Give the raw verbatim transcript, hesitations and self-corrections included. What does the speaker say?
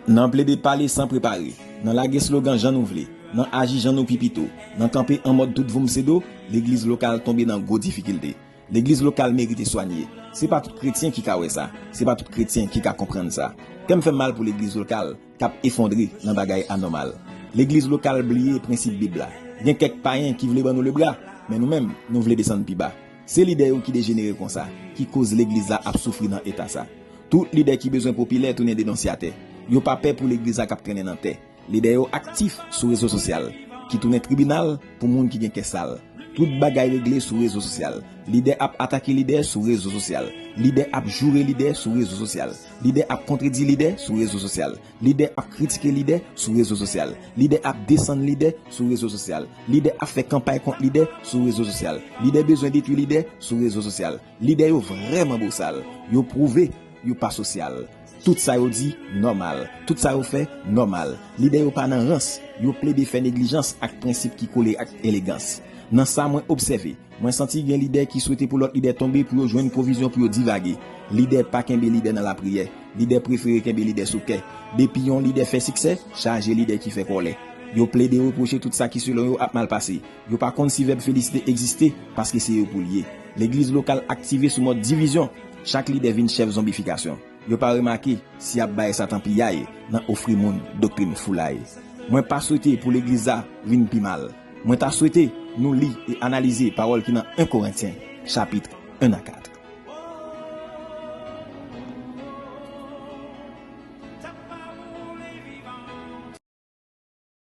Nan plede pale san prepare, nan lage slogan jan nou vle, nan aji jan nou pi pito, nan kanpe an mòd tout voum se do, legliz lokal tonbe nan gwo difikilte. Legliz lokal merite swanye. Se pa tout kretyen ki ka wè sa. Se pa tout kretyen ki ka konprann sa. Kè m fè m mal pou legliz lokal k ap efondre nan bagay anòmal. Legliz lokal bliye prensip Bib la. Gen kèk payen ki vle ban nou lebra, men nou menm, nou vle desann pi ba. Se lidè yo ki dejenere konsa, ki koz legliz la ap soufri nan eta sa. Tout lidè ki bezwen popilè tounen denonsyatè. Yo pa pè pou legliz la k ap trennen nan tè. Lidè yo aktif sou rezo sosyal, ki tounen tribinal pou moun ki gen kè sal. Tout bagay regle sou rezo sosyal. Lidè ap atake lidè sou rezo sosyal. Lidè ap joure lidè sou rezo sosyal. Lidè ap kontredi lidè sou rezo sosyal. Lidè ap kritike lidè sou rezo sosyal. Lidè ap desann lidè sou rezo sosyal. Lidè ap fè kanpay kont lidè sou rezo sosyal. Lidè bezwen detwi lidè sou rezo sosyal. Lidè yo vrèman bosal. Yo pwouve yo pa sosyal. Tout sa yo di, nòmal. Tout sa yo fè, nòmal. Lidè yo pa nan rans. Yo plede fè neglijans ak prensip ki kole ak elegans. Nan sa mwen obsève, mwen santi gen lidè ki swete pou lòt lidè tonbe pou yo jwenn pwovizyon pou yo divage. Lidè pa kenbe lidè nan lapriyè. Lidè prefere kenbe lidè sou kè. Depi yon lidè fè siksè, chaje lidè ki fè kòlè. Yo plede repwoche tout sa ki selon yo ap mal pase. Yo pa konn si vèb felisite egziste, paske se yo pou l ye. Legliz lokal aktive sou mòd divizyon. Chak lidè vin chèf zonbifikasyon. Yo pa remake si y ap bay Satan piyay nan ofri moun doktrin foulay. Mwen pa swete pou legliz la vin pi mal. Mwen ta swete nou li e analize pawòl ki nan en Korentyen, chapit en a kat.